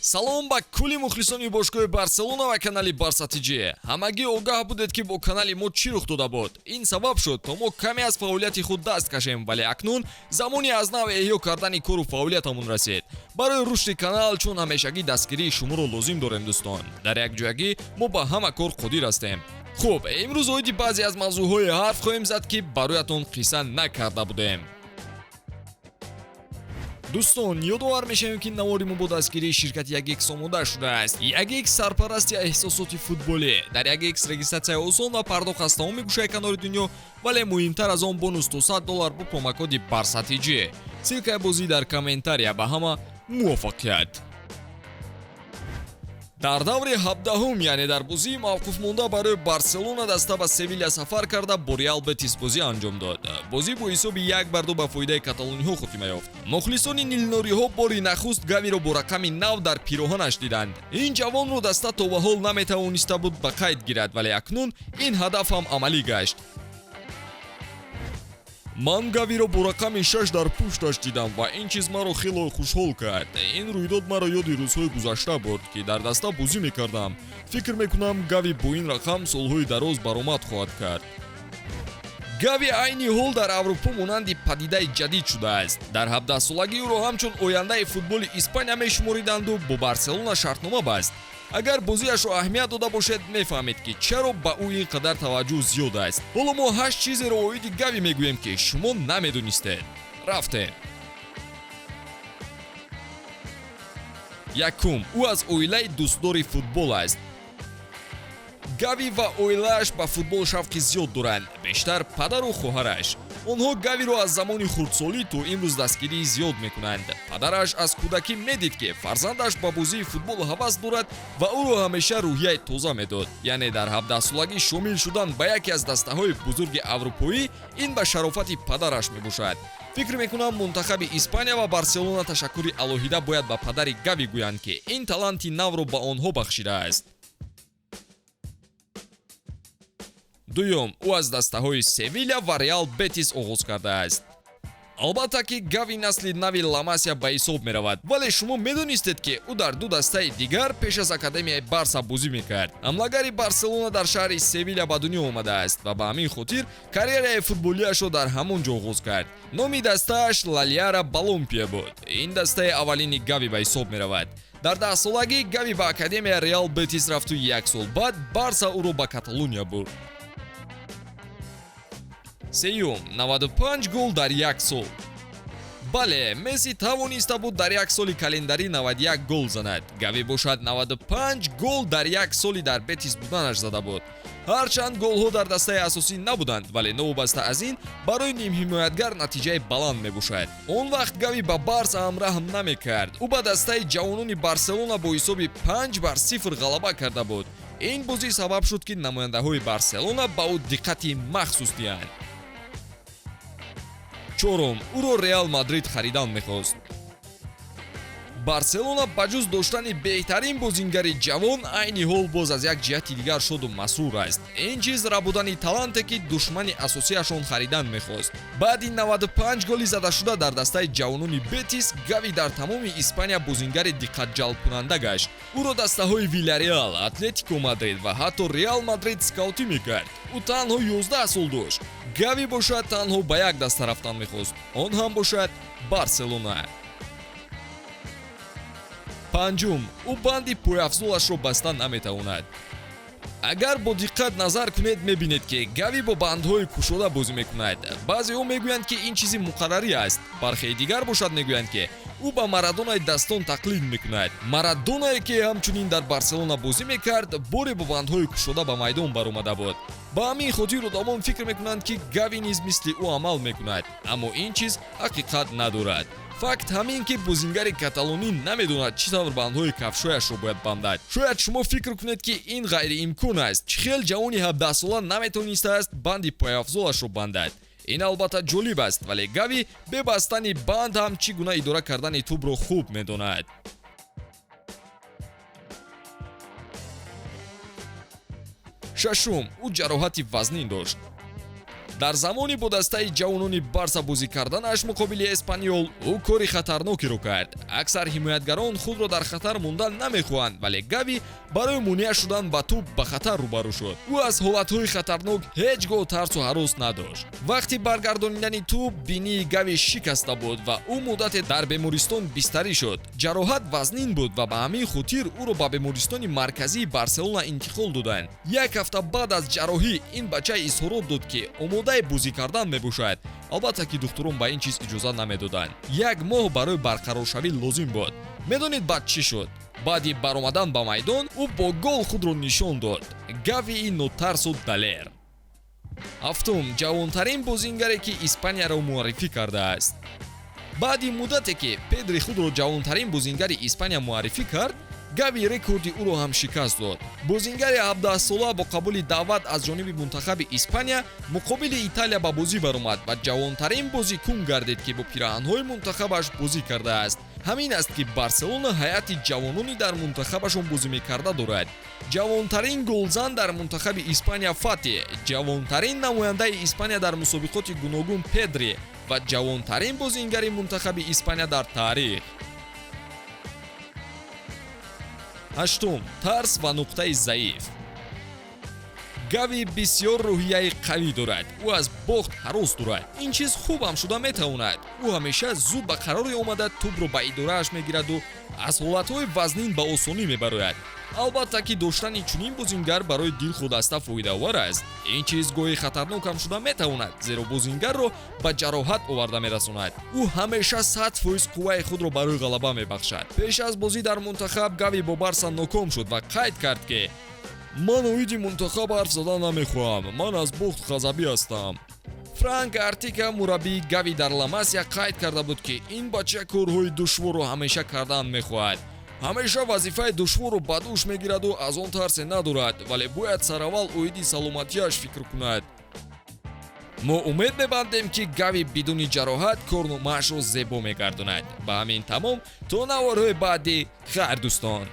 Салом ба кулли мухлисони бошгоҳи Барселона ва канали Барса ТЖ. Ҳамагӣ огаҳ будед, ки бо канали мо чӣ рух дода буд. Ин сабаб шуд, то мо каме аз фаъолияти худ даст кашем, вале акнун замони аз нав эҳё кардани кору фаъолиятамон расид. Барои рушди канал чун ҳамешагӣ дастгирии шуморо лозим дорем, дӯстон. Дар якҷоягӣ мо ба ҳама кор қодир ҳастем. Хуб, имрӯз оиди баъзе аз мавзӯъҳое ҳарф хоҳем зад, ки бароятон қисса накарда будем. Дӯстон, ёдовар мешавем, ки навори мо бо дастгирии ширкати Ягикс омода шудааст. Ягикс — сарпарасти эҳсосоти футболӣ. Дар Ягикс регистратсияи осон ва пардохт аз тамоми гӯшаи канори дунё, вале муҳимтар аз он бонус то 100 доллар бо промокоди БАРСАТИҷ. Ссылкаи бозӣ дар комментария. Ба ҳама муваффақият! Дар даври 17-ум, яъне дар бозии мавқуфмонда барои Барселона, даста ба Севиля сафар карда, бо Реал Бетис бозӣ анҷом дод. Бозӣ бо ҳисоби 1-2 ба фоидаи каталониҳо хотима ёфт. Мухлисони нилнориҳо бори нахуст Гавиро бо рақами нав дар пироҳанаш диданд. Ин ҷавонро даста то ба ҳол наметавониста буд ба қайд гирад, вале акнун ин ҳадаф ҳам амалӣ гашт. Ман Гавиро бо рақами 6 дар пушташ дидам ва ин чиз маро хело хушҳол кард. Ин рӯйдод маро ёди рӯзҳои гузашта бурд, ки дар даста бозӣ мекардам. Фикр мекунам, Гави бо ин рақам солҳои дароз баромад хоҳад кард. Гави айни ҳол дар Аврупо монанди падидаи ҷадид шудааст. Дар 17-солагӣ ӯро ҳамчун ояндаи футболи Испания мешумориданду бо Барселона шартнома баст. Агар бозиашро аҳамият дода бошед, мефаҳмед, ки чаро ба ӯ ин қадар таваҷҷӯҳ зиёд аст. Ҳоло мо ҳашт чизеро оиди Гави мегӯем, ки шумо намедонистед. Рафтем. Якум: ӯ аз оилаи дӯстдори футбол аст. Гави ва оилааш ба футбол шавқи зиёд доранд, бештар падару хоҳараш. Онҳо Гавиро аз замони хурдсолӣ то имрӯз дастгирии зиёд мекунанд. Падараш аз кӯдакӣ медид, ки фарзандаш ба бозии футбол ҳавас дорад ва ӯро ҳамеша рӯҳияи тоза медод. Яъне дар 17-солагӣ шомил шудан ба яке аз дастаҳои бузурги аврупоӣ — ин ба шарофати падараш мебошад. Фикр мекунам, мунтахаби Испания ва Барселона ташаккури алоҳида бояд ба падари Гави гӯянд, ки ин таланти навро ба онҳо бахшидааст. Дуюм: ӯ аз дастаҳои Севиля ва Реал Бетис оғоз кардааст. Албатта ки Гави насли нави Ламасия ба ҳисоб меравад, вале шумо медонистед, ки ӯ дар ду дастаи дигар пеш аз академияи Барса бозӣ мекард? Ҳамлагари Барселона дар шаҳри Севиля ба дунё омадааст ва ба ҳамин хотир карьераи футболиашро дар ҳамон ҷо оғоз кард. Номи дастааш Лалиара Баломпия буд. Ин дастаи аввалини Гави ба ҳисоб меравад. Дар 10-солагӣ Гави ба академияи Реал Бетис рафту як сол баъд Барса ӯро ба Каталония бурд. Сеюм: 95 гол дар як сол. Бале, Месси тавониста буд дар як соли календарӣ 91 гол занад. Гави бошад 95 гол дар як соли дар Бетис буданаш зада буд. Ҳарчанд голҳо дар дастаи асосӣ набуданд, вале новобаста аз ин барои нимҳимоятгар натиҷаи баланд мебошад. Он вақт Гави ба Барса ҳам раҳм намекард. Ӯ ба дастаи ҷавонони Барселона бо ҳисоби 5-0 ғалаба карда буд. Ин бозӣ сабаб шуд, ки намояндаҳои Барселона ба ӯ диққати махсус диҳанд. Чорум: ӯро Реал Мадрид харидан мехост. Барселона ба ҷуз доштани беҳтарин бозингари ҷавон, айни ҳол боз аз як ҷиҳати дигар шоду масрур аст. Ин чиз рабудани таланте, ки душмани асосиашон харидан мехост. Баъди 95 голи задашуда дар дастаи ҷавонони Бетис, Гави дар тамоми Испания бозингари диққатҷалбкунанда гашт. Ӯро дастаҳои Вилареал, Атлетико Мадрид ва ҳатто Реал Мадрид скаутӣ мекард. Ӯ танҳо 11 сол дошт. Гави бошад танҳо ба як даста рафтан мехост, он ҳам бошад Барселона. Панҷум: ӯ банди пойафзолашро баста наметавонад. Агар бо диққат назар кунед, мебинед, ки Гави бо бандҳои кушода бозӣ мекунад. Баъзеҳо мегӯянд, ки ин чизи муқаррарӣ аст, бархеи дигар бошад мегӯянд, ки ӯ ба Марадонаи дастон тақлид мекунад. Марадонае, ки ҳамчунин дар Барселона бозӣ мекард, боре бо бандҳои кушода ба майдон баромада буд. Ба ҳамин хотир одамон фикр мекунанд, ки Гави низ мисли ӯ амал мекунад, аммо ин чиз ҳақиқат надорад. Факт ҳамин, ки бозингари каталонӣ намедонад, чӣ тавр бандҳои кафшояшро бояд бандад. Шояд шумо фикр кунед, ки ин ғайриимкон аст, чӣ хел ҷавони 17-сола наметонистааст банди пойафзолашро бандад? Ин албатта ҷолиб аст, вале Гави бе бастани банд ҳам чӣ гуна идора кардани тӯбро хуб медонад. Шашум: ӯ ҷароҳати вазнин дошт. Дар замони бо дастаи ҷавонони Барса бозӣ карданаш муқобили Эспаньол ӯ кори хатарнокеро кард. Аксар ҳимоятгарон худро дар хатар мондан намехоҳанд, вале Гави барои монеа шудан ба тӯб ба хатар рӯбарӯ шуд. Ӯ аз ҳолатҳои хатарнок ҳеҷ гоҳ тарсу ҳарос надошт. Вақти баргардонидани тӯб бинии Гави шикаста буд ва ӯ муддате дар бемористон бистарӣ шуд. Ҷароҳат вазнин буд ва ба ҳамин хотир ӯро ба бемористони марказии Барселона интиқол доданд. Як ҳафта баъд аз ҷарроҳӣ ин бача изҳорот дод, ки омодаи бозӣ кардан мебошад. Албатта, ки духтурон ба ин чиз иҷозат намедоданд. Як моҳ барои барқароршавӣ лозим буд. Медонед, баъд чӣ шуд? Баъди баромадан ба майдон ӯ бо гол худро нишон дод. Гавии нотарсу далер. Ҳафтум, ҷавонтарин бозингаре, ки Испанияро муаррифӣ кардааст. Баъди муддате, ки Педри худро ҷавонтарин бозингари Испания муаррифӣ кард, Гави рекорди ӯро ҳам шикаст дод. Бозингари 17-сола бо қабули даъват аз ҷониби мунтахаби Испания муқобили Италия ба бозӣ баромад ва ҷавонтарин бозикун гардид, ки бо пираҳанҳои мунтахабаш бозӣ кардааст. Ҳамин аст, ки Барселона ҳайати ҷавонони дар мунтахабашон бозӣ мекарда дорад. Ҷавонтарин голзан дар мунтахаби Испания Фати, ҷавонтарин намояндаи Испания дар мусобиқоти гуногун Педри ва ҷавонтарин бозингари мунтахаби Испания дар таърих. Ҳаштум, тарс ва нуқтаи заиф. Гави бисёр рӯҳияи қавӣ дорад. Ӯ аз бохт ҳарос дорад. Ин чиз хубам шуда метавонад. Ӯ ҳамеша зуд ба қароре омада, тӯбро ба идорааш мегираду аз ҳолатҳои вазнин ба осонӣ мебарояд. Албатта, ки доштани чунин бозингар барои дилхоҳ фоидаовар аст. Ин чиз гоҳе хатарнокам шуда метавонад, зеро бозингарро ба ҷароҳат оварда мерасонад. Ӯ ҳамеша 100% қувваи худро барои ғалаба мебахшад. Пеш аз бозӣ дар мунтахаб Гави бо Барса ноком шуд ва қайд кард, ки ман оиди мунтахаб ҳарф зада намехоҳам, ман аз бохт ғазабӣ ҳастам. Франк Артика, мураббии Гави дар Ла Масия, қайд карда буд, ки ин бача корҳои душворро ҳамеша кардан мехоҳад, ҳамеша вазифаи душворро ба дӯш мегираду аз он тарсе надорад, вале бояд сараввал оиди саломатиаш фикр кунад. Мо умед мебандем, ки Гави бидуни ҷароҳат корномаашро зебо мегардонад. Ба ҳамин тамом, то наворҳои баъдӣ, хайр, дӯстон.